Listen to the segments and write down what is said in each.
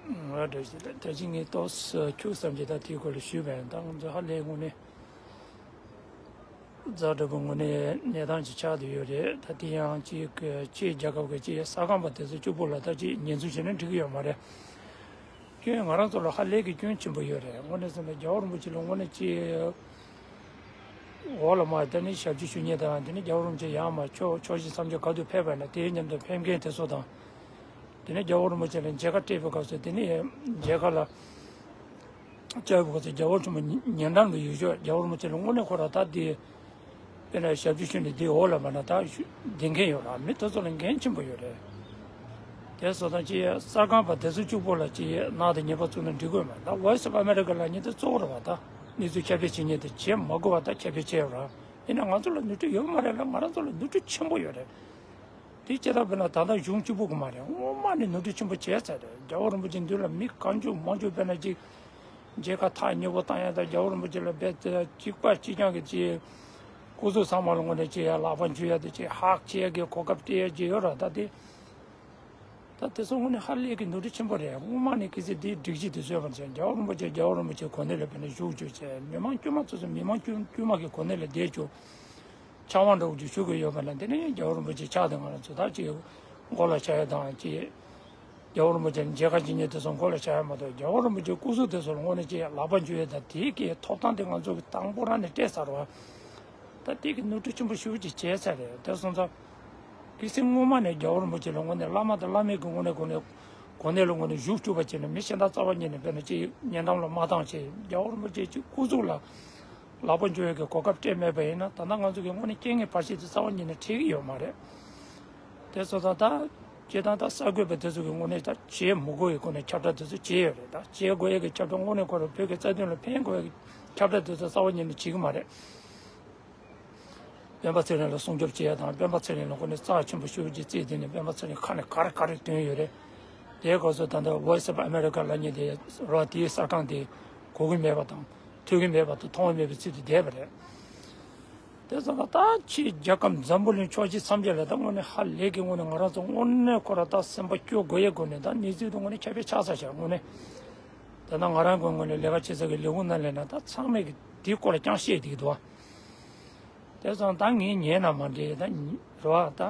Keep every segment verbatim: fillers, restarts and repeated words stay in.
ང་འདྲ་ཞིག་ད་ཅི་ངས་ཏོག་ཙམ་ཁྱུག་ཙམ་ཅིག་ད་དེའི་སྐོར་ལ་ཞུས་པ་ཡིན། ད་ང་ཚོ་ཧ་ལས་དངོས་གནས་ཛ་དྲག་པོ་དངོས་གནས་གནས་སྟངས་ཅིག་ཆགས་བསྡད་ཡོད་རེད། ད་དེ་ཡང་ཅིག་ཕྱི་རྒྱལ་ཁབ་ཀྱི་ཅིག་ས་ཁང་པ་དེ་ཚོ་གཅིག་པོ་ལ་ད་ཅིག་ཉེས་འཛུགས་བྱས་ན་འགྲིག་གི་ཡོད་མ་རེད། སྐྱོན་ང་རང་ཚོ་ལ་ཧ་ལས་ཀྱི་སྐྱོན་ཆེན་པོ་ཡོད་རེད། དངོས་གནས་ཟེར་ན་རྒྱལ་བ་རིན་པོ་ཆེ་ལ་དངོས་གནས་ཅིག་འོག་ལ་མར་དེ་ནས་ཞབས་ཕྱི་ཞུ་མཁན་དང་། དེ་ནས་རྒྱལ་བ་རིན་པོ་ཆེ་ཡར་མར་ཕྱོགས་ཕྱོགས་བཞི་མཚམས་བརྒྱད་ག་དུས་ཕེབས་པ་ན་དེའི་མཉམ་དུ་ཕེབས་མཁན་དེ་ཚོ་དང་། དེ་ནས་རྒྱལ་བ་རིན་པོ་ཆེ་ལ་མཇལ་ཁ་སྤྲད་པའི་སྐབས་སུ། དེ་ནས་མཇལ་ཁ་ལ་བཅར་བའི་སྐབས་སུ་རྒྱལ་བ་རིན་པོ་ཆེ་ཉེ་འགྲམ་དུ་ཡོད་ཆོག་རྒྱལ་བ་རིན་པོ་ཆེ་ལ་དངོས་གནས་ཁོ་རང་ད་དེ་དཔེར་ན་ཞབས་ཕྱི་ཞུ་ནས་དེའི་འོག་ལ་མར་ན་ད་ཞུ་བསྡད་མཁན་ཡོད་ར། མི་དེ་ཚོ་ལ་འགན་ཆེན་པོ་ཡོད་རེད། དེ་སོ་དང་ཅི་གསར་ཁང་པ་དེ་ཚོ་གཅིག་པོ་ལ་ཅི་ནག་དང་ཉེས་པ་བཙུགས་ན་འགྲིག་གི་མེད། ད་Voice of America ལབ་མཁན་དེ་གཙོ་བོ་རེད་བ། ད་གནས་ཚུལ་ཁྱབ་སྤེལ་བྱེད་མཁན་དེ་བྱེད་མ་དགོས་པ་ད་ཁྱབ་སྤེལ་བྱས་ཡོད་ར། ཡིན་ན་ང་ཚོ་ལ་ནོར་འཁྲུལ་ཡོད་མ་རེད་ལ། ང་རང་ཚོ་ལ་ནོར་འཁྲུལ་ཆེན་པོ་ཡོད་རེད། དེ་ཇི་ལྟར་བས་ན་ད་ལྟ་གཞུང་གཅིག་པུ་གི་མ་རེད། སྔོན་མ་ནས་ནོར་འཁྲུལ་ཆེན་པོ་བྱས་ཚར་རེད། རྒྱལ་བ་རིན་པོ་ཆེ་མདུན་ལ་མི་གང་བྱུང་མང་བྱུང་དཔེར་ན་ཅིག་མཇལ་ཁ་ཐག་ཉེ་པོ་བཏང་ཡ་དང་། རྒྱལ་བ་རིན་པོ་ཆེ་ལ་རྦད་དེ་གཅིག་པ་གཅིག་རྐྱང་གི་ཅིག་སྐུ་གཟུགས་ཚང་མ་ལ་དངོས་གནས་ཅིག་ཡ་ལག་པ་འཇུ་ཡ་དེ་ཅིག་ཧག་བྱེད་ཡ་གི་གོ་སྐབས་སྤྲད་ཡ་ཅིག་ཡོད་ར། ད་དེ་ད་དེ་ཚོ་དངོས་གནས་ཧ་ལས་ཀྱི་ནོར་འཁྲུལ་ཆེན་པོ་རེད། སྔོན་མ་ནས་གལ་སྲིད་དེའི་སྒྲིག་གཞི་དེ་བཟོས་པ་ན། རྒྱལ་བ་རིན་པོ་ཆེ་རྒྱལ་བ་རིན་པོ་ཆེ་གོ་གནས་ལ་དཔེར་ན་བཞུགས་བཅུག་བྱས། མི་མང་དཀྱུས་མ་ཚོ་ཚོ་མི་མང་དཀྱུས་དཀྱུས་མ་གི་གོ་གནས་ལ་བསྡད་བཅུག་ཕྱག་དབང་འདྲ་བོ་ཅིག་ཞུ་དགོས་ཡོད་པ་ན། དེ་ནས་རྒྱལ་བ་རིན་པོ་ཆེ་ཕྱག་དེ་ང་རང་ཚོ་ད་ཅིག་མགོ་ལ་བཞག་ཡ་དང་། ཅིག་རྒྱལ་བ་རིན་པོ་ཆེ་མཇལ་ཁ་བྱེད་མཁན་དེ་ཚོ་མགོ་ལ་བཞག་ཡ་མ་གཏོགས། རྒྱལ་བ་རིན་པོ་ཆེ་སྐུ་གཟུགས་དེ་ཚོ་ལ་དངོས་གནས་ཅིག་ལག་པ་འཇུ་ཡ་དང་། དེའི་གི་ཐོབ་ཐང་དེ་ང་ཚོ་གི་དང་པོ་རང་ནས་སྤྲད་ཚར་བ། ད་དེ་གི་ནོར་འཁྲུལ་ཆེན་པོ་ཞེ་པོ་ཅིག་བྱས་ཚར་རེད། དེ་སོང་ཙང་གལ་སྲིད་སྔོན་མ་ནས་རྒྱལ་བ་རིན་པོ་ཆེ་ལ་དངོས་གནས་བླ་མ་དང་བླ་མའི་གི་དངོས་གནས་གོ་གནས་གོ་གནས་ལ་དངོས་གནས་བཞུགས་བཅུག་པ་བྱས་ན། མི་གཞན་དག་རྩ་བ་ཉིད་ནས་དཔེར་ན་ཅིག་ཉེ་འགྲམ་ལ་མ་བཏང་བྱས། རྒྱལ་བ་རིན་པོ་ཆེ་ཅིག་སྐུ་གཟུགས་ལ་ལག་པ་འཇུ་ཡས་ཀྱི་གོ་སྐབས་སྤྲད་མེད་པ་ཡིན་ན། ད་ལྟ་ང་ཚོ་གི་དངོས་གནས་རྐྱེན་ངན་བར་ཆད་དེ་རྩ་བ་ཉིད་ནས་འཕྲད་ཀྱི་ཡོད་མ་རེད། དེ་སོང་ཙང་ད་སྤྱིར་བཏང་ད་གསར་འགོད་པ་དེ་ཚོ་གི་དངོས་གནས་ད་བྱེད་མི་དགོས་ཡའི་སྒོ་ནས་ཁྱབ་བསྒྲགས་དེ་ཚོ་བྱས་ཡོད་རེད། ད་བྱེད་དགོས་ཡའི་གི་ཁྱབ་བསྒྲགས་དངོས་གནས་ཁོ་རང་བོད་ཀྱི་རྩ་དོན་ལ་ཕན་དགོས་ཡའི་གི་ཁྱབ་བསྒྲགས་དེ་ཚོ་རྩ་བ་ཉིད་ནས་བྱེད་ཀྱི་མ་རེད། སྤེན་པ་ཚེ་རིང་ལ་སྲུང་སྐྱོབ་བྱེད་ཡ་དང་། སྤེན་པ་ཚེ་རིང་ལ་དངོས་གནས་རྩ་ཆེན་པོ་ཞེ་པོ་ཅིག་བརྩིས། དེ་ནས་སྤེན་པ་ཚེ་རིང་ཁ་ནས་ག་རེ་ག་རེ་བཏོན་ཡོད་རེད། དེའི་སྐབས་སུ་ད་ལྟ་Voice of America ལབ་མཁན་དེ་ར། དེའི་གསར་ཁང་དེ་གོ་གི་མེད་པ་དང་། ཐོས་ཀྱི་མེད་པ་དང་། མཐོང་གི་མེད་པའི་ཚུལ་དུ་བསྡད་པ་རེད། དེ་ཙང་ད་ཕྱི་རྒྱལ་ཁབ་འཛམ་བུ་གླིང་ཕྱོགས་བཞི་མཚམས་བརྒྱད་ལ་ད་དངོས་གནས་ཧ་ལས་ཀྱི་དངོས་གནས་ང་རང་ཚོ་དངོས་གནས་ཁོ་ར་ད་སེམས་པ་སྐྱོ་དགོས་ཡས་སྒོ་ནས། ད་གནས་ཚུལ་དེ་དངོས་གནས་ཁྱབ་སྤེལ་ཆགས་ཚར་ཤག་དངོས་གནས། ད་ལྟ་ང་རང་གི་ངོས་ནས་ལས་ཀ་བྱེད་ས་གི་ལས་ཁུངས་ནང་ལས་ན་ད་ཚང་མས་ཀྱི་དེའི་སྐོར་ལ་རྐྱང་བཤད་བསྡད་ཀྱི་འདུག་བ། དེ་ཙང་ད་ངས་ཉན་ན་མ་འདྲེས་ད་རེད་བ། ད་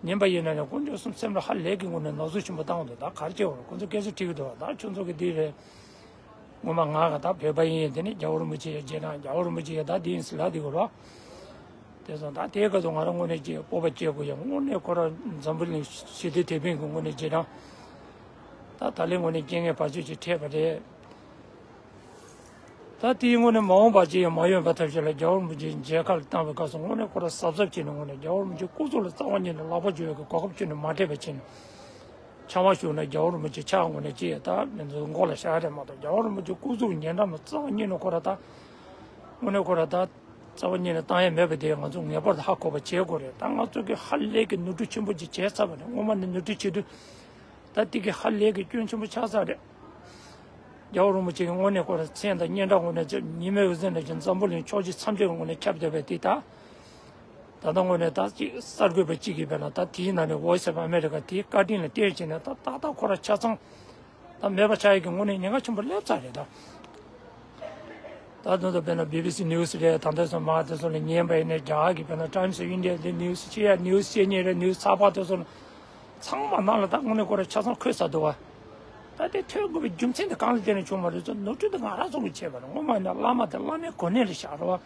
ཉན་པ་ཡིན་ན་ནི་དཀོན་མཆོག་གསུམ་སེམས་ལ་ཧ་ལས་ཀྱི་དངོས་གནས་ནོར་འཛོལ་ཆེན་པོ་བཏང་འདུག་ད་ག་རེ་བྱེད་དགོས་རེད། ཁོ་ཚོ་སྐད་ཆ་དྲིས་ཀྱི་འདུག་བ། ད་ཁྱོད་ཚོ་གི་འདི་རེད། ངོ་མ་ང་ག་ད་བོད་པ་ཡིན། དེ་ནས་རྒྱལ་བ་རིན་པོ་ཆེ་ཡ་རྗེས་འབྲང་། རྒྱལ་བ་རིན་པོ་ཆེ་ཡ་ད་འདི་ཡིན་ཟེར་ལབ་བསྡད་ཀྱི་རེད་བ། དེ་ཙང་ད་དེའི་སྐབས་སུ་ང་རང་དངོས་གནས་ཀྱི་སྤོབས་པ་སྐྱེ་དགོས་ཡ། དངོས་གནས་ཁོ་རང་འཛམ་བུ་གླིང་ཞི་བདེ་དེད་དཔོན་གྱི་དངོས་གནས་རྗེས་འབྲང་། ད་ད་ལན་དངོས་གནས་རྐྱེན་ངན་བར་ཆད་ཅིག་འཕྲད་པ་རེད། ད་དེའི་དངོས་གནས་མ་འོངས་པ་ཅིག་ཡང་མ་ཡོང་བའི་ཐབས་ཤེས་ལ་རྒྱལ་བ་རིན་པོ་ཆེའི་མཇལ་ཁ་ལ་བཏང་བའི་སྐབས་སུ་དངོས་གནས་ཁོ་རང་གཟབ་གཟབ་བྱས་ནས། དངོས་གནས་རྒྱལ་བ་རིན་པོ་ཆེའི་སྐུ་གཟུགས་ལ་རྩ་བ་ཉིད་ནས་ལག་པ་འཇུ་བའི་གོ་སྐབས་ཁྱོན་ནས་མ་སྤྲད་པ་བྱས་ནས། ཕྱག་དབང་ཞུས་ན་རྒྱལ་བ་རིན་པོ་ཆེ་ཕྱག་དངོས་གནས་ཅི་ཡང་ད་མི་ཚོའི་མགོ་ལ་བཞག་རེད་མ་གཏོགས། རྒྱལ་བ་རིན་པོ་ཆེ་སྐུ་གཟུགས་ཉེ་འགྲམ་ལ་རྩ་བ་ཉིད་ནས་ཁོ་རང་ད་དངོས་གནས་ཁོ་རང་ད་རྩ་བ་ཉིད་ནས་བཏང་ཡ་མེད་པ་དེ་ང་ཚོ་ངེས་པར་དུ་ཧ་གོ་བ་བྱེད་དགོས་རེད། ད་ང་ཚོ་གི་ཧ་ལས་ཀྱི་ནོར་འཁྲུལ་ཆེན་པོ་ཅིག་བྱས་ཚར་བ་རེད། སྔོན་མ་ནས་ནོར་འཁྲུལ་བྱེད་དུས་ད་དེ་གི་ཧ་ལས་ཀྱི་སྐྱོན་ཆེན་པོ་ཆགས་ཚར་རེད། རྒྱལ་བ་རིན་པོ་ཆེ་གི་དངོས་གནས་ཁོ་རང་མཚན་དང་སྙན་གྲགས་དངོས་གནས་ཉི་མའི་འོད་ཟེར་འདྲ་ཞིག་འཛམ་བུ་གླིང་ཕྱོགས་བཞི་མཚམས་བརྒྱད་ཀྱི་དངོས་གནས་ཁྱབ་བསྡད་པ་དེ། ད་ད་ལྟ་དངོས་གནས་ད་ཅིག་གསར་འགོད་པ་གཅིག་གིས་དཔེར་ན་ད་དེའི་ནང་ནས་Voice of America དེའི་བཀའ་དྲིན་ལ་བརྟེན་བྱས་ནས་ད་ཏག་ཏག་ཁོ་རང་ཆ་ཚང་ད་མེད་པ་ཆགས་ཡས་ཀྱི་དངོས་གནས་ཉེན་ཁ་ཆེན་པོ་སླེབས་ཚར་རེད་ད། ད་དུང་ད་དཔེར་ན་བི་བི་སི་ནིའུ་སི་རེད། ད་ལྟ་སོ་མ་དེ་ཚོ་ལ་ཉན་པ་ཡིན་ན། རྒྱ་གར་གྱི་དཔེར་ན་Times of India དེ་ནིའུ་སི་ཆེ་ཡ་ནིའུ་སི་ཆེ་ཉེ་རེད། ནིའུ་སི་ཚགས་པར་དེ་ཚོ་ལ་ཚང་མ་ནང་ལ་ད་དངོས་གནས་ཁོ་རང་ཆ་ཚང་འཁོད་ཚར་འདུག་བ། ད་དེ་ཐོན་དགོས་པའི་རྒྱུ་མཚན་དེ་གང་ལ་བརྟེན་ནས་བྱུང་བ་རེད་ཟེར། ནོར་འཁྲུལ་དེ་ང་རང་ཚོ་གིས་བྱས་པ་རེད། སྔོན་མ་ཡིན་ན་བླ་མ་དེ་བླ་མའི་གོ་གནས་ལ་བཞག་རེད་བ།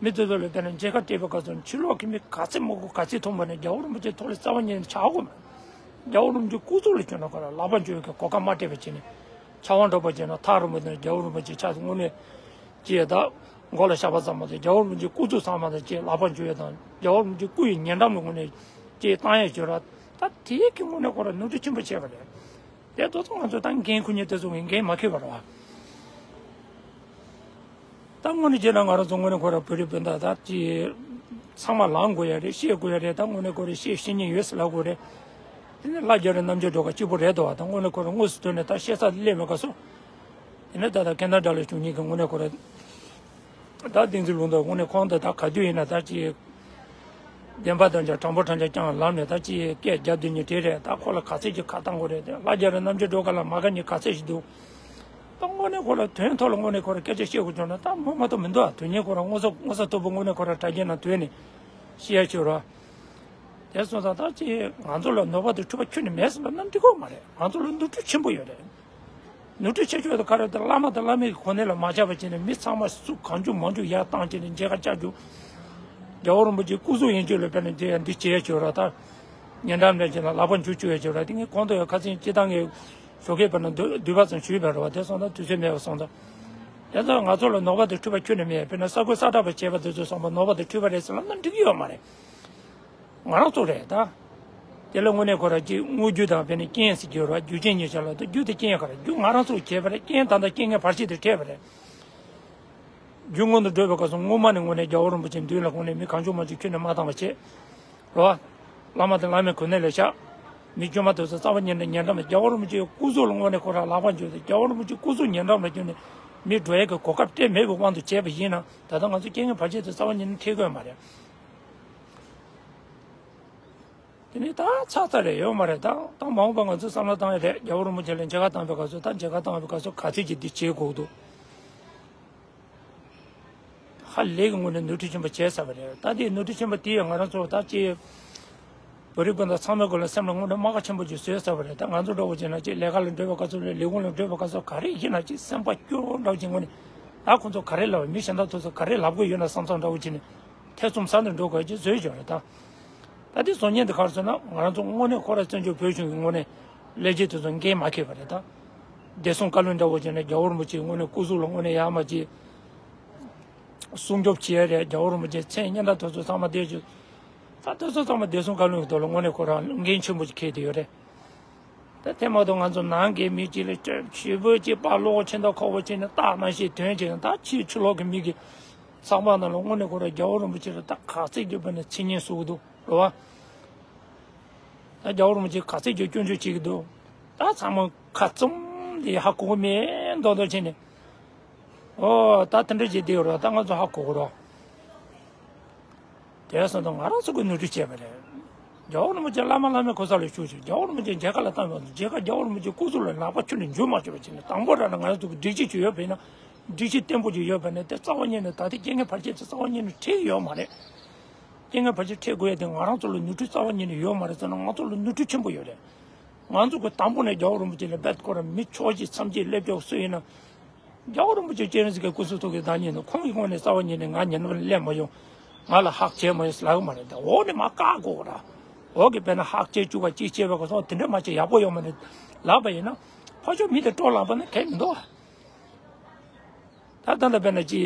མི་དེ་ཚོ་ལ་དཔེར་ན་མཇལ་ཁ་སྤྲད་པའི་སྐབས་སུ་ཕྱི་ལོགས་ཀྱི་མི་ག་ཚོད་མང་པོ་ག་ཚོད་ཐོན་པ་ནས་རྒྱལ་བ་རིན་པོ་ཆེའི་ཐོག་ལ་རྩ་བ་ཉིད་ནས་ཆགས་དགོས་མ་རེད། རྒྱལ་བ་རིན་པོ་ཆེའི་སྐུ་གཟུགས་ལ་བྱོན་ན་ཁོ་རང་ལག་པ་འཇུ་བའི་གོ་སྐབས་མ་སྤྲད་པ་བྱས་ནས། ཕྱག་དབང་སྒྲོག་པ་བྱས་ན་ཐག་རིང་པོ་ནས་རྒྱལ་བ་རིན་པོ་ཆེ་ཕྱག་དངོས་གནས་ཅི་ཡ་ད་མགོ་ལ་བཞག་པ་ཙམ་མ་ཟད། རྒྱལ་བ་རིན་པོ་ཆེའི་སྐུ་གཟུགས་ཚང་མ་དང་ཅི་ལག་པ་འཇུ་ཡ་དང་། རྒྱལ་བ་རིན་པོ་ཆེའི་སྐུ་ཡི་ཉེ་འགྲམ་ལ་དངོས་གནས་ཅི་བཏང་ཡ་བྱོས་ར། ད་དེའི་གི་དངོས་གནས་ཁོ་རང་ནོར་འཁྲུལ་ཆེན་པོ་བྱས་པ་རེད། དེ་ཚོ་ཚོ་ང་ཚོ་ད་འགན་འཁུར་མཁན་དེ་ཚོ་གི་འགན་མ་འཁྱེར་བ་རེད་བ། ད་དངོས་གནས་བྱས་ན་ང་རང་ཚོ་དངོས་གནས་ཁོ་ར་བོད་རིགས་སྤུན་ཟླ་ད་ཅི་ཚང་མ་ལངས་དགོས་ཡ་རེད། བཤད་དགོས་ཡ་རེད། ད་དངོས་གནས་ཁོ་ར་བཤད་ཤེས་མཁན་ཡོད་ཟེར་ལབ་དགོས་རེད། དེ་ནས་ལྷ་རྒྱ་རི་རྣམ་རྒྱལ་སྒྲོལ་དཀར་གཅིག་པོ་རེད་དོ། ད་དངོས་གནས་ཁོ་ར་དངོས་སུ་ཐོན་ནས་ད་བཤད་ས་སླེབས་མེད་ག་སོ། དེ་ནས་ད་ལྟ་ཁེ་ན་ཌ་ལ་བཞུགས་མཁན་གྱི་དངོས་གནས་ཁོ་ར་ད་བསྟན་འཛིན་ལྷུན་གྲུབ་དངོས་གནས་ཁོང་ད་ད་ག་དུས་ཡིན་ན་ད་ཅི་ བདེན་པ་དང་ཀྱང་དྲང་པོ་དྲང་ཀྱང་ཀྱང་ལམ་ནས་ད་ཅི་སྐད་རྒྱབ་དུས་ནི་དེ་རེད། ད་ཁོ་ལ་ག་ཚད་ཀྱི་ཁ་བཏང་དགོས་རེད། དེ་ལྷ་རྒྱ་རི་རྣམ་རྒྱལ་སྒྲོལ་དཀར་ལ་མ་དགའ་ནི་ག་ཚད་ཞིག་འདུག་ད་དངོས་གནས་ཁོ་ལ་དོན་ཐོག་ལ་དངོས་གནས་ཁོ་ལ་སྐད་ཆ་བཤད་དགོས་བྱུང་ན་ད་མོ་མ་གཏོགས་མི་འདུག་ཨ། དོན་གཉེར་ཁོ་རང་མངོན་གསལ་མངོན་གསལ་དོད་པོ་དངོས་གནས་ཁོ་རང་དྲ་རྒྱའི་ནང་དོན་ནས་བཤད་ཡ་ཆོད་རོགས། དེ་སོང་ཙང་ད་ཅི་ང་ཚོ་ལ་ནོར་བ་དང་འཁྲུལ་པ་ཁྱོན་ནས་མེད་ཟེར་ལབ་ན་འགྲིག་གི་མ་རེད། ང་ཚོ་ལ་ནོར་འཁྲུལ་ཆེན་པོ་ཡོད་རེད། ནོར་འཁྲུལ་ཆེ་ཤོས་དེ་ག་རེ་རེད། བླ་མ་དང་བླ་མའི་གོ་གནས་ལ་མ་ཆགས་པ་བྱས་ནས་མི་ཚང་མ་སུ་གང་བྱུང་མང་བྱུང་ཡར་བཏང་བྱས་ནས་མཇལ་ཁ་བཅར་རྒྱུ། རྒྱལ་བ་རིན་པོ་ཆེའི་སྐུ་གཟུགས་ཡན་ཆད་ལ་དཔེར་ན་འདི་ཡང་འདི་བྱས་ཡ་བྱོས་ར། ད་ཉེ་འགྲམ་ལ་བྱས་ན་ལག་པ་འཇུ་བཅུག་ཡ་བྱོས་ར། དེ་ངས་གོང་དུ་ཡང་ཁ་སང་སྤྱི་བཏང་གི་ཞོགས་ཀས་དཔེར་ན་འདུ་འདུས་པ་ཙམ་ཞུས་པ་རེད་བ། དེ་སོང་ཙང་དུས་ཚོད་མེད་པ་སོང་ཙང་། དེ་ཚོ་ང་ཚོ་ལ་ནོར་བ་དང་འཁྲུལ་པ་ཁྱོན་ནས་མེད། དཔེར་ན་ས་ཁུལ་ས་གྲགས་པ་བྱས་པ་དེ་ཚོ་སོང་བ་ནོར་བ་དང་འཁྲུལ་པ་རེད་ཟེར་ལབ་ན་འགྲིག་གི་ཡོད་མ་རེད། ང་རང་ཚོ་རེད་ད། དེ་ལ་དངོས་གནས་ཁོ་རང་གཅིག་དངོས་རྒྱུ་དང་དཔེར་ན་རྐྱེན་ཟེར་རྒྱུ་ར། རྒྱུ་རྐྱེན་གཉིས་ཆ་ལ་ད་རྒྱུ་དེ་རྐྱེན་ག་རེ། རྒྱུ་ང་རང་ཚོས་བྱས་པ་རེད། རྐྱེན་ད་ལྟ་རྐྱེན་ངན་བར་ཆད་དེ་འཕྲད་པ་རེད། རྒྱུ་སྔོན་དུ་འགྲོ་བའི་སྐབས་སུ་སྔོན་མ་ནས་དངོས་གནས་རྒྱལ་བ་རིན་པོ་ཆེ་མདུན་ལ་དངོས་གནས་མི་གང་བྱུང་མང་བྱུང་ཁྱོན་ནས་མ་བཏང་བ་བྱས། རོ། བླ་མ་དང་བླ་མའི་གོ་གནས་ལ་བཞག་མི་དཀྱུས་མ་དེ་ཚོ་རྩ་བ་ཉིད་ནས་ཉེ་འགྲམ་ལ་རྒྱལ་བ་རིན་པོ་ཆེའི་སྐུ་གཟུགས་ལ་དངོས་གནས་ཁོ་རང་ལག་པ་འཇུས་ཏེ་རྒྱལ་བ་རིན་པོ་ཆེའི་སྐུ་གཟུགས་ཉེ་འགྲམ་ལ་བསྐྱོན་ནས་མི་འགྲོ་ཡས་ཀྱི་གོ་སྐབས་སྤྲད་མེད་པའི་དབང་དུ་བྱས་པ་ཡིན་ན་ད་ལྟ་ང་ཚོ་རྐྱེན་ངན་བར་ཆད་དེ་རྩ་བ་ཉིད་ནས་འཕྲད་ཀྱི་ཡོད་མ་རེད། དེ་ནི་ད་ཚར་ཚར་རེ་ཡོད་མ་རེད། ད་ད་མ་འོངས་པ་ང་ཚོས་བསམ་བློ་བཏང་ཡ་རེད། རྒྱལ་བ་རིན་པོ་ཆེ་ལ་མཇལ་ཁ་བཏང་བའི་སྐབས་སུ་ད་མཇལ་ཁ་བཏང་བའི་སྐབས་སུ་ག་ཚོད་ཀྱིས་འདི་བྱེད་དགོས་འདུག་ཧ་ལས་ཀྱི་ངོས་ནས་ནོར་འཁྲུལ་ཆེན་པོ་བྱས་ཚར་བ་རེད། ད་དེ་ནོར་འཁྲུལ་ཆེན་པོ་དེ་ཡང་ང་རང་ཚོ་ད་ཅི་བོད་རིགས་སྤུན་ཟླ་ཚང་མའི་སྒོ་ལ་སེམས་ལ་དངོས་གནས་རྨ་ཁ་ཆེན་པོ་ཅིག་བཟོས་ཚར་བ་རེད། ད་ང་ཚོ་འདྲ་བོ་བྱས་ན་ཅིག་ལས་ཀ་ལ་འགྲོ་བའི་སྐབས་སུ་ལས་ཁུངས་ལ་འགྲོ་བའི་སྐབས་སུ་ག་རེ་ཡིན་ན་ཅིག་སེམས་པ་སྐྱོ་བོ་འདྲ་བོ་ཅིག་ངོས་ནས་ད་ཁོང་ཚོ་ག་རེ་ལབ། མི་གཞན་དག་ཚོ་ཚོ་ག་རེ་ལབ་དགོས་ཡོད་ན་བསམ་བསམ་འདྲ་བོ་བྱས་ནས་ཐེ་ཚོམ་ཟ་ནས་འགྲོ་དགོས་ཀྱི་བཟོས་བྱུང་རེད་ད། ད་དེ་བཟོ་མཁན་དེ་ག་རེ་ཟེར་ན་ང་རང་ཚོ་དངོས་གནས་ཁོ་ར་བཙན་བྱོལ་བོད་གཞུང་གི་དངོས་གནས་ལས་བྱེད་དེ་ཚོ་འགན་མ་འཁྱེར་བ་རེད་ད། བདེ་སྲུང་བཀའ་བློན་འདྲ་བོ་བྱས་ནས་རྒྱལ་བ་རིན་པོ་ཆེའི་དངོས་གནས་སྐུ་གཟུགས་ལ་དངོས་གནས་ཡར་མར་ཅིག་སྲུང་སྐྱོབ་བྱེད་ཡ་རེད། རྒྱལ་བ་རིན་པོ་ཆེའི་མཚན་སྙན་གྲགས་དེ་ཚོ་ཚང་མ་བསྡད་ཅིག་ད་དེ་ཚོ་ཚང་མ་བདེ་སྲུང་བཀའ་བློན་གྱི་ཐོག་ལ་དངོས་གནས་ཁོ་རང་འགན་ཆེན་པོ་ཅིག་འཁྱེར་བསྡད་ཡོད་རེད། ད་དེ་མ་གཏོགས་ང་ཚོ་ནང་གི་མི་གཅིག་ལ་ཞེ་པོ་ཅིག་དཔའ་བློ་ཁོག་ཆེ་མདོག་ཁ་པོ་བྱས་ནས་སྟག་ནང་བཞིན་དོན་བྱས་ནས་ད་ཕྱིའི་ཕྱི་ལོགས་ཀྱི་མི་གི་ཚགས་པར་ནང་ལ་དངོས་གནས་ཁོ་རང་རྒྱལ་བ་རིན་པོ་ཆེ་ལ་ད་ག་ཚད་རྒྱུ་བས་ནས་མཚན་སྙན་ཟུག་འདུག་རེད་བ། ད་རྒྱལ་བ་རིན་པོ་ཆེ་ག་ཚད་ཀྱི་སྐྱོན་བརྗོད་བྱེད་ཀྱི་འདུག་ད་ཚང་མ་ཁ་བཙུམ་དེ་ཧ་གོ་གི་མེད་མདོག་མདོག་བྱས་ནས། ཨོ་ད་དེ་འདྲ་བྱེད་དེ་ཡོད་རེད། ད་ང་ཚོ་ཧ་གོ་གི་རེད། དེ་སོང་ཙང་ང་རང་ཚོ་གི་ནོར་འཁྲུལ་བྱས་པ་རེད། རྒྱལ་བ་རིན་པོ་ཆེ་བླ་མ་བླ་མའི་གོ་ས་ལ་བཞུགས་ཤིང་རྒྱལ་བ་རིན་པོ་ཆེ་མཇལ་ཁ་ལ་བཏང་བ་ཚོ་མཇལ་ཁ་རྒྱལ་བ་རིན་པོ་ཆེ་སྐུ་གཟུགས་ལ་ལག་པ་ཁྱོན་ནས་འཇུ་མ་ཆོག་པ་བྱས་ནས་དང་པོ་རང་ལ་ང་རང་ཚོ་གི་སྒྲིག་གཞི་ཅིག་ཡོད་པ་ཡིན་ན་སྒྲིག་གཞི་བརྟན་པོ་ཅིག་ཡོད་པ་ནས་དེ་རྩ་བ་ཉིད་ནས་ད་ལྟའི་རྐྱེན་ངན་བར་ཆད་དེ་རྩ་བ་ཉིད་ནས་འཕྲད་ཀྱི་ཡོད་མ་རེད། རྐྱེན་ངན་བར་ཆད་འཕྲད་དགོས་ཡ་དེ་ང་རང་ཚོ་ལ་ནོར་འཁྲུལ་རྩ་བ་ཉིད་ནས་ཡོད་མ་རེད་ཟེར་ན་ང་ཚོ་ལ་ནོར་འཁྲུལ་ཆེན་པོ་ཡོད་རེད། ང་ཚོ་གི་དང་པོ་ནས་རྒྱལ་བ་རིན་པོ་ཆེ་ལ་རྦད་ཁོ་རང་མི་ཕྱོགས་གཅིག་མཚམས་གཅིག་སླེབས་ཆོག་སུ་ཡིན་ན། རྒྱལ་བ་རིན་པོ་ཆེ་སྤྱན་རས་གཟིགས་ཀྱི་སྐུ་གཟུགས་ཐོག་གི་བདག་ཉིད་ནི་ཁོང་གི་ངོས་ནས་རྩ་བ་ཉིད་ནས་ང་ཉན་པ་སླེབས་མ་ཡོང་། ང་ལ་ཧ་གོ་བྱས་མ་ཡོང་ཟེར་ལབ་ཀྱི་མ་རེད། ད་འོག་ནས་མར་བཀག་དགོས་ར། འོག་གི་དཔེར་ན་ཧ་ཅེ་བཅུག་པ་གཅིག་བྱས་པ་ག་སོང་དེ་འདྲ་མ་བྱེད་ཡག་པོ་ཡོད་མ་རེད་ལབ་པ་ཡིན་ན། ཕར་ཕྱོགས་མི་དེ་སྤྲོ་ལངས་པ་ན་གལ་མི་འདུག་ཨ། ད་ད་ལྟ་དཔེར་ན་ཅི།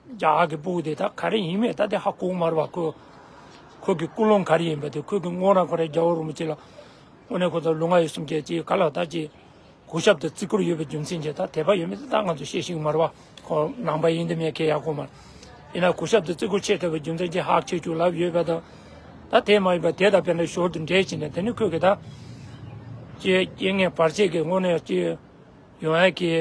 རྒྱ་གར་གྱི་ཕྲུ་གུ་དེ་ད་ག་རེ་ཡིན་མེད་ད་དེ་ཧ་གོ་མ་རེད་བ། ཁོ་ཁོ་གི་ཀུན་སློང་ག་རེ་ཡིན་པ་དེ་ཁོ་གི་དངོས་རང་ཁོ་རའི་རྒྱལ་བ་རིན་པོ་ཆེ་ལ་དངོས་གནས་ཁོ་ཚོ་ལུས་ངག་ཡིད་གསུམ་གྱི་ཅི་ག་ལ་ད་ཅི་གུས་ཞབས་དང་བརྩི་བཀུར་ཡོད་པའི་རྒྱུ་མཚན་གྱིས་ད་དད་པ་ཡོད་མེད་དེ་ད་ང་ཚོ་བཤད་ཤེས་ཀྱི་མ་རེད་བ། ཁོ་ནང་པ་ཡིན་དེ་མེད་ཁས་ཡག་གོ་མ་རེད། ཡིན་ན་གུས་ཞབས་དང་བརྩི་བཀུར་ཆེ་དྲགས་པའི་རྒྱུ་མཚན་གྱིས་ཧ་ཅེ་བཅུག་ལབ་ཡོད་པ་དང་། ད་དེ་མ་ཡིན་པ་དེ་དང་དཔེར་ན་ཞོར་དུ་འབྲེལ་བྱས་ནས་དེ་ནི་ཁོས་གི་ད་ཅི་རྐྱེན་ངན་བར་ཆད་ཀྱི་དངོས་གནས་ཅི་ཡོང་ཡ་གི་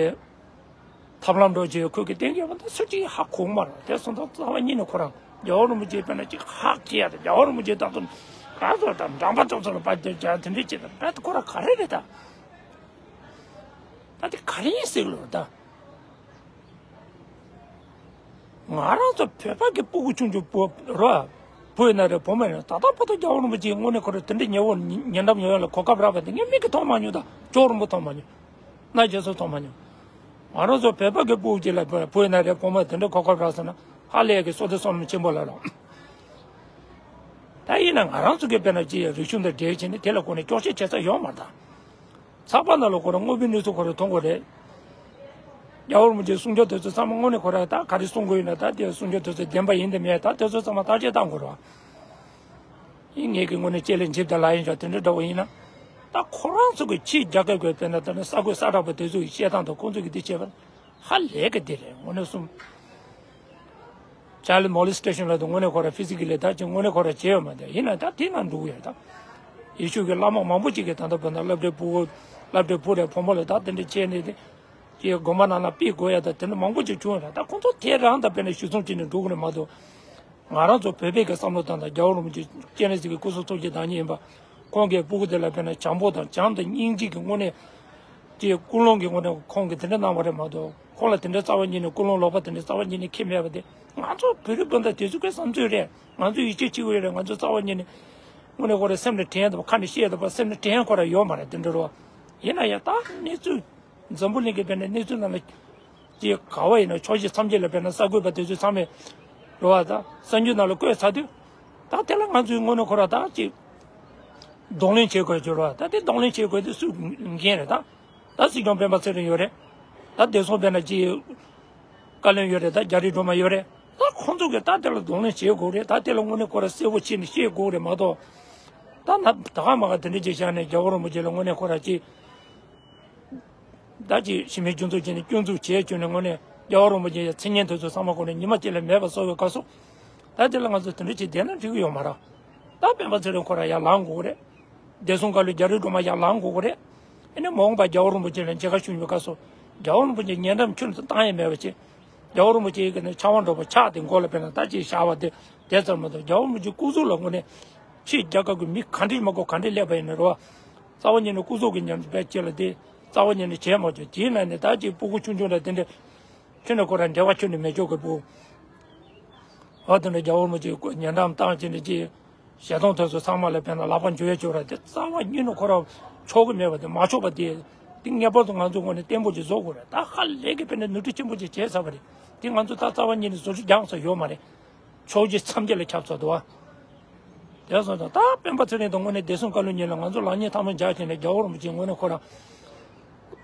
ཐབས་ལམ་འགྲོ་བྱེད་ཁོས་གི་བསྟན་གྱི་ཡོད་པ་ད་སུ་གཅིག་ཧ་གོ་མ་རེད། དེ་སོང་ཙང་རྩ་བ་ཉིད་ནས་ཁོ་རང་རྒྱལ་བ་རིན་པོ་ཆེ་དཔེར་ན་ཅིག་ཧ་ཅེ་ཡ་དང་རྒྱལ་བ་རིན་པོ་ཆེ་དང་ཚོ་ག་ཚོད་དང་འགྲམ་པ་ཚོ་ཚོ་ལ་པ་དེ་ཇ་དེ་འདྲས་བྱེད་དང་ད་ཁོ་རང་ག་རེ་རེད་ད། ད་དེ་ག་རེ་ཡིན་ཟེར་ལོ་ད། ང་རང་ཚོ་བོད་པ་གི་སྤུ་གུ་ཆུང་ཆུང་བུ་རོ། བུ་ཡིན་ན་རེད་བུ་མོ་ཡིན་ན་ད་ལྟ་བར་དུ་རྒྱལ་བ་རིན་པོ་ཆེའི་དངོས་གནས་ཁོ་རང་དེ་འདྲ་ཉེ་བོ་ཉེ་འགྲམ་ཡོད་ཡ་ལ་གོ་སྐབས་རག་པ་དེ་ངས་མིག་གིས་མཐོང་མ་མྱོང་། ད་ཅོག་རིན་པོ་མཐོང་མ་མྱོང་། རྣ་རྒྱལ་སོ་མཐོང་མ་མྱོང་། ང་རང་ཚོ་བོད་པ་གི་སྤུ་གུ་ཅིག་ལ་བུ་ཡིན་ན་རེད་བུ་མོ་དེ་འདྲ་གོ་སྐབས་རག་སོང་ན་ཧ་ལས་ཀྱི་བསོད་བདེ་བསོད་ནམས་ཆེན་པོ་ལ་ལོ། ད་ཡིན་ན་ང་རང་ཚོ་གི་དཔེར་ན་ཅི་ཡ་རིག་གཞུང་དང་འབྲེལ་བྱས་ནས་དེ་ལ་གོ་ནས་སྐྱོག་བཤད་བྱེད་ས་ཡོད་མ་རེད་ད། ཚགས་པར་ནང་ལ་ཁོ་རང་དངོས་པོའི་གནས་ཚུལ་ཁོ་རང་མཐོང་དགོས་རེད། རྒྱལ་བ་རིན་པོ་ཆེའི་གསུང་ཆོས་དེ་ཚོ་ཚང་མ་དངོས་གནས་ཁོ་རང་ད་ག་རེ་གསུང་དགོས་ཡིན་ན་ད་དེ་གསུང་ཆོས་དེ་ཚོ་བདེན་པ་ཡིན་དང་མིན་ད་དེ་ཚོ་ཚང་མ་བརྟག་དཔྱད་གཏང་དགོས་རེད་བ། ཡིན་ངེད་ཀྱི་དངོས་གནས་ལྕེ་ལ་འཇིབ་དང་ལག་ཡིན་ཀྱང་དེ་འདྲ་འདྲ་བོ་ཡིན་ན། ད་ཁོ་རང་ཚོ་གི་ཕྱིའི་རྒྱ་སྐད་དགོས་དཔེར་ན་ད་ནི་ས་ཁུལ་ས་གྲགས་པ་དེ་ཚོ་ཡི་བཤད་སྟངས་དང་ཁོང་ཚོ་གི་འདི་བྱས་པ་ཧ་ལས་ཀྱི་འདི་རེད་དངོས་གནས་གསུམ། Child molestation ལབ་དུས་དངོས་གནས་ཁོ་ར་ཕི་སི་ཀལ་ལི་ད་ཅི་དངོས་གནས་ཁོ་ར་བྱས་ཡོད་མ་རེད། ཡིན་ན་ད་དེ་ན་འགྲོ་གི་ཡོད་ད། ཡེ་ཤུ་གི་བླ་མ་མང་པོ་ཅིག་གིས་ད་ལྟ་བར་ན་སློབ་གྲྭའི་ཕྲུ་གུ་སློབ་གྲྭའི་བུ་རེད་བུ་མོ་ལ་ད་དེ་འདྲ་བྱས་ནས་དེ་ཅི་དགོན་པ་ནང་ལ་ཕུད་དགོས་ཡ་ད་དེ་འདྲ་མང་པོ་ཅིག་བྱུང་ཡོད་རེད། ད་ཁོང་ཚོ་དེ་རང་ད་དཔེར་ན་ཞུ་མཚམས་བྱས་ནས་འགྲོ་གི་རེད་མ་གཏོགས། ང་རང་ཚོ་བོད་པའི་གི་བསམ་བློ་བཏང་དང་རྒྱལ་བ་རིན་པོ་ཆེ་སྤྱན་རས་གཟིགས་ཀྱི་སྐུ་གསུང་ཐུགས་ཀྱི་བདག་ཉིད་ཡིན་པ། ཁོང་གི་སྤུ་གུ་དེ་ལ་དཔེར་ན་བྱམས་པོ་དང་བྱམས་དང་སྙིང་རྗེ་གི་དངོས་གནས་ཀྱི་ཀུན་སློང་གི་ངོས་ནས་ཁོང་གིས་དེ་འདྲ་གནང་བ་རེད་མ་གཏོགས། ཁོང་ལ་དེ་འདྲ་རྩ་བ་ཉིད་ནས་ཀུན་སློང་ལོག་པ་དེ་འདྲ་རྩ་བ་ཉིད་ནས་འཁྱེར་མེད་པ་དེ། ང་ཚོ་བོད་རིགས་སྤུན་ཟླ་དེ་ཚོ་གི་བསམ་ཚུལ་རེད། ང་ཚོ་ཡིད་ཆེས་བྱེད་དགོས་རེད། ང་ཚོ་རྩ་བ་ཉིད་ནས་དངོས་གནས་ཁོ་རང་སེམས་ལ་དྲན་ཡ་དང་ཁ་ནས་བཤད་ཡ་དང་སེམས་ལ་དྲན་ཡ་ཁོ་རང་ཡོད་མ་རེད། དེ་འདྲ་རོ། ཡིན་ན་ཡང་ད་གནས་ཚུལ། འཛམ་བུ་གླིང་གི་དཔེར་ན་གནས་ཚུལ་ནང་ལ་ཅིག་ག་བ་ཡིན་ན་ཕྱོགས་བཞི་མཚམས་བརྒྱད་ལ་དཔེར་ན་གསར་འགོད་པ་དེ་ཚོ་ཚང་མས་རོ་བ་དང་གསར་འགྱུར་ནང་ལ་བཀོད་ཚར་དུས། ད་དེ་ལ་ང་ཚོའི་ངོས་ནས་ཁོ་ར་ད་ཅིག་གདོང་ལེན་བྱེད་དགོས་ཀྱི་རོ་བ། ད་དེ་གདོང་ལེན་བྱེད་དགོས་དེ་སུས་འགན་རེད། ད་ད་སྲིད་སྐྱོང་སྤེན་པ་ཚེ་རིང་ཡོད་རེད། ད་བདེ་སྲུང་དཔེར་ན་ཅིག་བཀའ་བློན་ཡོད་རེད། ད་རྒྱ་རི་སྒྲོལ་མ་ཡོད་རེད། ད་ཁོང་ཚོ་གིས་ད་དེ་ལ་གདོང་ལེན་བྱེད་དགོས་རེད། ད་དེ་ལ་དངོས་གནས་ཁོ་ར་གསལ་པོ་བྱས་ནས་བཤད་དགོས་རེད་མ་གཏོགས། ད་ན་ད་ག་མ་ག་དེ་འདྲ་ཅིག་བཞག་ནས་རྒྱལ་བ་རིན་པོ་ཆེ་ལ་དངོས་གནས་ཁོ་ར་ཅིག་ད་ཅིག་གཞི་མེད་སྐྱོན་འཛུགས་བྱས་ནས་སྐྱོན་འཛུགས་བྱས་བྱུང་ནས་དངོས་གནས་རྒྱལ་བ་རིན་པོ་ཆེ་ཡི་མཚན་སྙན་དེ་ཚོ་ཚང་མ་ཁོ་ནས་ཉི་མ་གཅིག་ལ་མེད་པ་བཟོ་བའི་སྐབས་སུ། ད་དེ་ལ་ང་ཚོ་དེ་འདྲ་ཅིག་བསྡད་ན་འགྲིག་གི་ཡོད་མ་རེད། ད་སྤེན་པ་ཚེ་རིང་ཁོ་ར་ཡར་ལངས་དགོས་ཀྱི་རེད། བདེ་སྲུང་བཀའ་བློན་རྒྱ་རི་སྒྲོལ་མ་ཡར་ལངས་དགོས་ཀྱི་རེད། ཨ་ནི་མ་འོངས་པ་རྒྱལ་བ་རིན་པོ་ཆེ་ལ་མཇལ་ཁ་ཞུ་བའི་སྐབས་སུ། རྒྱལ་བ་རིན་པོ་ཆེ་ཉེ་འགྲམ་ཁྱོན་ནས་བཏང་ཡས་མེད་པ་བྱས། རྒྱལ་བ་རིན་པོ་ཆེ་གི་ནི་ཕྱག་དབང་འགྲོ་བ་ཕྱག་དེ་མགོ་ལ་དཔེར་ན་ད་ཅིག་བཞག་པ་དེ་དེ་ཙམ་མ་གཏོགས། རྒྱལ་བ་རིན་པོ་ཆེ་སྐུ་གཟུགས་ལ་དངོས་གནས་ཕྱིའི་རྒྱལ་ཁབ་ཀྱི་མི་ག་འདྲས་མ་གོ་ག་འདྲས་སླེབས་པ་ཡིན་ན་རེད་བ། རྩ་བ་ཉིད་ནས་སྐུ་གཟུགས་ཀྱི་ཉམས་ཆག་བྱས་ལ་དེ་རྩ་བ་ཉིད་ནས་བྱས་མ་བྱུང་། དེའི་ནང་ནས་ད་ཅིག་སྤུ་གུ་ཆུང་ཆུང་འདྲ་དེ་འདྲ་ཁྱོན་ནས་ཁོ་རང་འབྲེལ་བ་ཁྱོན་ནས་མེད་ཅོག་གི་སྤུ། འོ་དེ་འདྲ་རྒྱལ་བ་རིན་པོ་ཆེ་ཉེ་འགྲམ་བཏང་བྱས་ནས་ཅིག་ཞལ་གདོང་དེ་ཚོ་ཚང་མ་ལ་དཔེར་ན་ལག་པ་འཇུ་ཡས་བྱོས་ར། དེ་རྩ་བ་ཉིད་ནས་ཁོ་རང་ཆོག་གི་མེད་པ་དེ། མ་ཆོག་པ་དེ་དེ་ངེས་པར་དུ་ང་ཚོ་ངོས་ནས་བརྟན་པོ་ཅིག་བཟོ་དགོས་རེད། ད་ཧ་ལས་ཀྱི་དཔེར་ན་ནོར་འཁྲུལ་ཆེན་པོ་ཅིག་བྱས་ཚར་བ་རེད། དེ་ང་ཚོ་ད་རྩ་བ་ཉིད་ནས་བཟོ་བཅོས་རྒྱག་ས་ཡོད་མ་རེད། ཕྱོགས་བཞི་མཚམས་བརྒྱད་ལ་ཁྱབ་ཚར་འདུག་བ། དེ་སོང་ཙང་ད་སྤེན་པ་ཚེ་རིང་དང་དངོས་གནས་བདེ་སྲུང་བཀའ་བློན་གཉིས་ལ་ང་ཚོ་ལག་གཉིས་ཐལ་མོ་སྦྱར་བྱས་ནས་རྒྱལ་བ་རིན་པོ་ཆེ་དངོས་གནས་ཁོ་རང་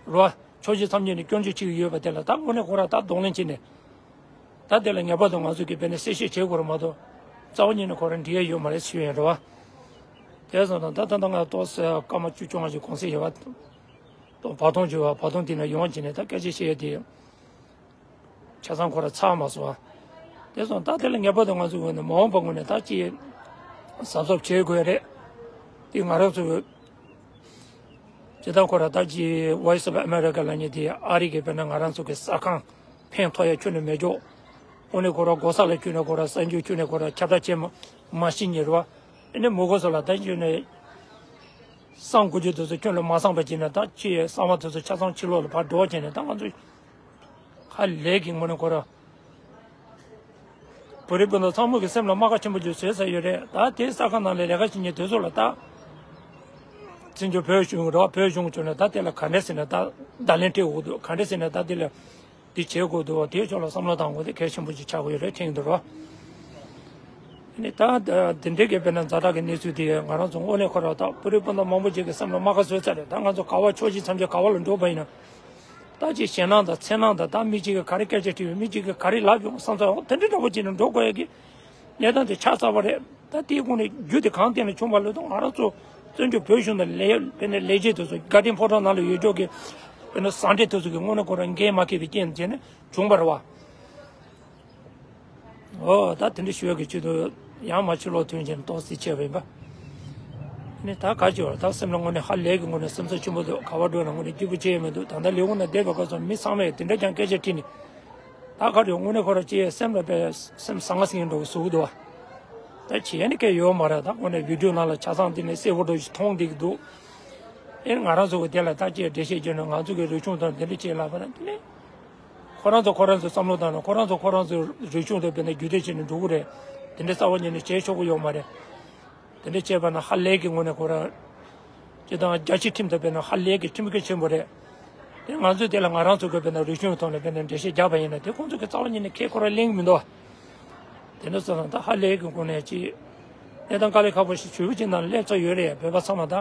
རོ། ཕྱོགས་བཞི་མཚམས་བརྒྱད་ནས་སྐྱོན་བརྗོད་བྱེད་ཀྱི་ཡོད་པ་དེ་ལ་ད་དངོས་གནས་ཁོ་རང་ད་གདོང་ལེན་བྱས་ནས། ད་དེ་ལ་ངེས་པར་དུ་ང་ཚོ་གིས་དཔེར་ན་གསལ་བཤད་བྱེད་དགོས་རེད་མ་གཏོགས། རྩ་བ་ཉིད་ནས་ཁོ་རང་འགྲིག་ཡ་ཡོད་མ་རེད་ཞུ་ཡ་རེད་བ། དེ་སོང་ཙང་ད་ད་ལྟ་ང་ཏོག་ཙམ་སྐར་མ་བཅུ་བཅོ་ལྔ་ཞིག་གུང་སེང་ཡོད་བ། ཏོག་བར་སྟོང་བྱོས་བ། བར་སྟོང་དེ་ན་ཡོང་བྱས་ནས་ད་སྐད་ཆ་བཤད་ཡ་དེ་ཆ་ཚང་ཁོ་རང་ཚར་མ་སོང་བ། དེ་སོང་ད་དེ་ལ་ངེས་པར་དུ་ང་ཚོ་ངོས་ནས་མ་འོངས་པ་ངོས་ནས་ད་ཅིག་གཟབ་གཟབ་བྱེད་དགོས་རེད། དེ་ང་རང་ཚོ་སྤྱིར་བཏང་ཁོ་རང་ད་ཅིག་Voice of America ལབ་མཁན་དེ་ཨ་རི་གི་དཔེར་ན་ང་རང་ཚོ་གི་གསར་ཁང་ཕན་ཐོགས་ཡ་ཁྱོན་ནས་མེད་ཅོག་ཨོ་ནི་ཁོ་རང་གོ་ས་ལ་ཁྱོན་ནས་ཁོ་རང་གསར་འགྱུར་ཁྱོན་ནས་ཁོ་རང་ཁྱབ་བསྒྲགས་བྱེད་མ་མ་ཤེས་ཉེ་རུ་བ། ཨ་ནི་མི་གོ་ས་ལ་ད་ཁྱོན་ནས་གསང་དགོས་རྒྱུ་དེ་ཚོ་ཁྱོན་ལ་མ་གསང་པ་བྱས་ན་ད་ཅིག་གསང་བ་དེ་ཚོ་ཆ་ཚང་ཕྱི་ལོགས་ལ་ཕར་འགྲོ་བྱས་ནས་ད་ང་ཚོ་ཧ་ལས་ཀྱི་ངོ་ནས་ཁོ་རང་། བོད་རིགས་སྤུན་ཟླ་ཚང་མ་གི་སེམས་ལ་རྨ་ཁ་ཆེན་པོ་ཅིག་བཟོས་ཚར་ཡོད་རེད། ད་དེ་གསར་ཁང་ནང་ལ་ལས་ཀ་བྱེད་མཁན་དེ་ཚོ་ལ་ད་བཙན་བྱོལ་བོད་གཞུང་རོགས་བོད་གཞུང་བྱུང་ན་ད་དེ་ལ་ག་འདྲ་ཟེར་ན་ད་བརྡ་ལན་སྤྲད་དགོས་འདུག་ག་འདྲ་ཟེར་ན་ད་དེ་ལ་འདི་བྱེད་དགོས་འདུག་དེའི་ཕྱོགས་ལ་བསམ་བློ་བཏང་དགོས་དེ་གལ་ཆེན་པོ་ཅིག་ཆགས་ཀྱི་ཡོད་རེད་དྲན་གྱི་འདུག་རོགས། ནི་ད་དེ་འདྲའི་གི་དཔེར་ན་ཛ་དྲག་གི་གནས་ཚུལ་དེ་ང་རང་ཚོ་དངོས་གནས་ཁོ་རང་ད་བོད་རིགས་སྤུན་ཟླ་མང་པོ་ཅིག་གི་སེམས་ལ་རྨ་ཁ་བཟོས་ཚར་རེད། ད་ང་ཚོ་ག་བ་ཕྱོགས་བཞི་མཚམས་བརྒྱད་ག་བ་ལ་འགྲོ་བ་ཡིན་ན། ད་ཅིག་ཞེད་སྣང་དང་འཚེར་སྣང་དང་ད་མི་གཅིག་གིས་ག་རེ་སྐད་ཆ་དྲིས་པ་མི་གཅིག་གིས་ག་རེ་ལབ་ཡོང་བསམ་ཚུལ་འོ་དེ་འདྲ་འདྲ་པོ་བྱས་ནས་འགྲོ་དགོས་ཡ་གི་གནས་སྟངས་དེ་ཆགས་ཚར་བ་རེད། ད་དེའི་སྒང་ནས་རྒྱུ་དེ་གང་ཐད་ནས་བྱུང་བ་ལོས་དང་ང་རང་ཚོ་བཙན་བྱོལ་བོད་གཞུང་དང་ལས་དཔེར་ན་ལས་བྱེད་དེ་ཚོ་དགའ་ལྡན་ཕོ་བྲང་ནང་ལ་ཡོད་ཕྱོགས་ཀྱི་དཔེར་ན་ཟ་འདྲེ་དེ་ཚོ་གི་དངོས་གནས་ཁོ་རང་འགན་མ་འཁྱེར་བའི་རྐྱེན་བྱས་ནས་བྱུང་བ་རེད་བ། ཨོ་ད་དེ་འདྲ་ཞུ་ཡག་གི་ཆེད་དུ་ཡང་མ་ཕྱི་ལོགས་ཐོན་ཕྱིན་ཏོག་ཙི་ཆེ་བ་ཡིན་པ། ནི་ད་ག་ཅི་བར་ད་སེམས་ལ་དངོས་གནས་ཧ་ལས་ཀྱི་དངོས་གནས་སེམས་ཚོར་ཆེན་པོ་འདུག་ག་བ་འགྲོ་ན་དངོས་གནས་སྐྱིད་པོ་ཅི་ཡང་མི་འདུག་ད་ལྟ་ལས་ཁུངས་ནང་བསྡད་པའི་སྐབས་སུ་མི་ཚང་མས་དེ་འདྲ་ཀྱང་སྐད་ཆ་དྲིས་ནི། ད་ག་རེད་དངོས་གནས་ཁོ་ར་ཅི་སེམས་ལ་པའི་སེམས་ཟང་ངེ་ཟིང་ངེ་འགྲོ་གི་བཟོ་གི་འདུག་བ། ད་བྱས་ནི་སྐད་ཡོད་མ་རེད། ད་དངོས་གནས་བི་ཌིའོ་ནང་ལ་ཆ་ཚང་དེ་ནས་གསལ་པོ་འགྲོ་ཞིག་མཐོང་བསྡད་ཀྱི་འདུག་ཨེ་ང་རང་ཚོ་གི་དེ་ལ་ད་ཅི་འགྲེལ་བཤད་བརྒྱབ་ན་ང་ཚོ་གི་རིག་གཞུང་དང་དེ་འདྲ་ཅིག་ལབ་པ་ན་དེ་ནས། ཁོ་རང་ཚོ་ཁོ་རང་ཚོའི་བསམ་བློ་བཏང་ན་ཁོ་རང་ཚོ་ཁོ་རང་ཚོའི་རིག་གཞུང་དེ་དཔེར་ན་རྒྱུད་སྡེ་བྱས་ནས་འགྲོ་གི་རེད། དེ་འདྲ་རྩ་བ་ཉིད་ནས་བྱེད་ཆོག་གི་ཡོད་མ་རེད། དེ་འདྲ་བྱས་པ་ན་ཧ་ལས་ཀྱི་ངོས་ནས་ཁོ་རང་། སྤྱིར་བཏང་རྒྱལ་སྤྱིའི་ཁྲིམས་དང་དཔེར་ན་ཧ་ལས་ཀྱི་ཁྲིམས་འགལ་ཆེན་པོ་རེད། དེ་ང་ཚོས་དེ་ལ་ང་རང་ཚོ་གི་དཔེར་ན་རིག་གཞུང་ཐོག་ནས་དཔེར་ན་འགྲེལ་བཤད་རྒྱག་པ་ཡིན་ན་དེ་ཁོང་ཚོ་གི་རྩ་བ་ཉིད་ནས་ཁས་ཁོ་རང་ལེན་གྱི་མི་འདུག་དེ་འདྲ་སོང་ཙང་ད་ཧ་ལས་ཀྱི་སྒོ་ནས་ཅིག་གནས་སྟངས་དཀའ་ལས་ཁག་པོ་ཞིག་ཞེ་པོ་ཅིག་ནང་སླེབས་ཚར་ཡོད་རེད། བོད་པ་ཚང་མ་ད་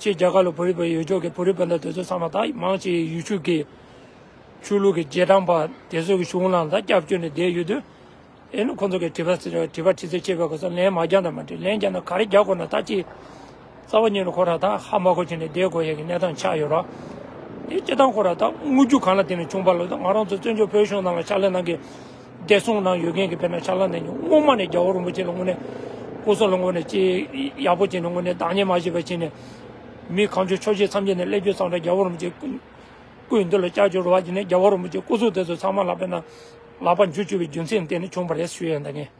ཕྱི་རྒྱ་གར་ལ་བོད་རིག་པ་ཡོད་ཕྱོགས་ཀྱི་བོད་རིག་སྤུན་ཟླ་དེ་ཚོ་ཚང་མ་ད་མང་ཆེ་ཡུལ་ཤུལ་གྱི་ཆོས་ལུགས་ཀྱི་རྗེས་འབྲང་པ་དེ་ཚོ་གི་གཞུང་ལ་ད་སྐྱབས་བཅོལ་ནས་བསྡད་ཡོད་དུས། ཨེ་ནི་ཁོང་ཚོ་གི་དྲི་བ་དྲི་བ་དྲི་ཚིག་བྱེད་པའི་སྐབས་སུ་ལན་མ་རྒྱག་ན་མ་འགྲིག་ལན་རྒྱག་ན་ག་རེ་རྒྱག་དགོས་ན་ད་ཅི། རྩ་བ་ཉིད་ནས་ཁོ་རང་ད་ཧ་མ་གོ་བྱས་ནས་བསྡད་དགོས་ཡ་གི་གནས་སྟངས་ཆགས་ཡོད་ར། དེ་སྤྱིར་བཏང་ཁོ་རང་ད་དངོས་རྒྱུ་གང་ལ་བརྟེན་ནས་བྱུང་བ་ལ་ད་ང་རང་ཚོ་བཙན་བྱོལ་བོད་གཞུང་ནང་ལ་ཕྱག་ལས་གནང་མཁན་བདེ་སྲུང་ནང་ཡོད་མཁན་གྱི་དཔེར་ན་ཕྱག་ལས་གནང་མཁན་སྔོན་མ་ནས་རྒྱལ་བ་རིན་པོ་ཆེ་ལ་དངོས་གནས་སྐུ་སྲོག་ལ་དངོས་གནས་ཅི་ཡག་པོ་བྱས་ནས་དངོས་གནས་བདག་གཉེར་མ་བྱས་པ་བྱས་ནས་མི་གང་བྱུང་ཕྱོགས་བཞི་མཚམས་བརྒྱད་ནས་སླེབས་རྒྱུ་ཙམ་རེད། རྒྱལ་བ་རིན་པོ་ཆེ་སྐུ་སྐུ་ཡི་མདུན་ལ་བཅར་རྒྱུ་རེད་བ། དེ་ནས་རྒྱལ་བ་རིན་པོ་ཆེ་སྐུ་གཟུགས་དེ་ཚོ་ཚང་མ་ལ་དཔེར་ན་ལག་པ་འཇུ་བཅུག་པའི་རྒྱུ་མཚན་དེ་ནི་བྱུང་བ་རེད་ཞུ་ཡ་ཡིན་ད་ངས།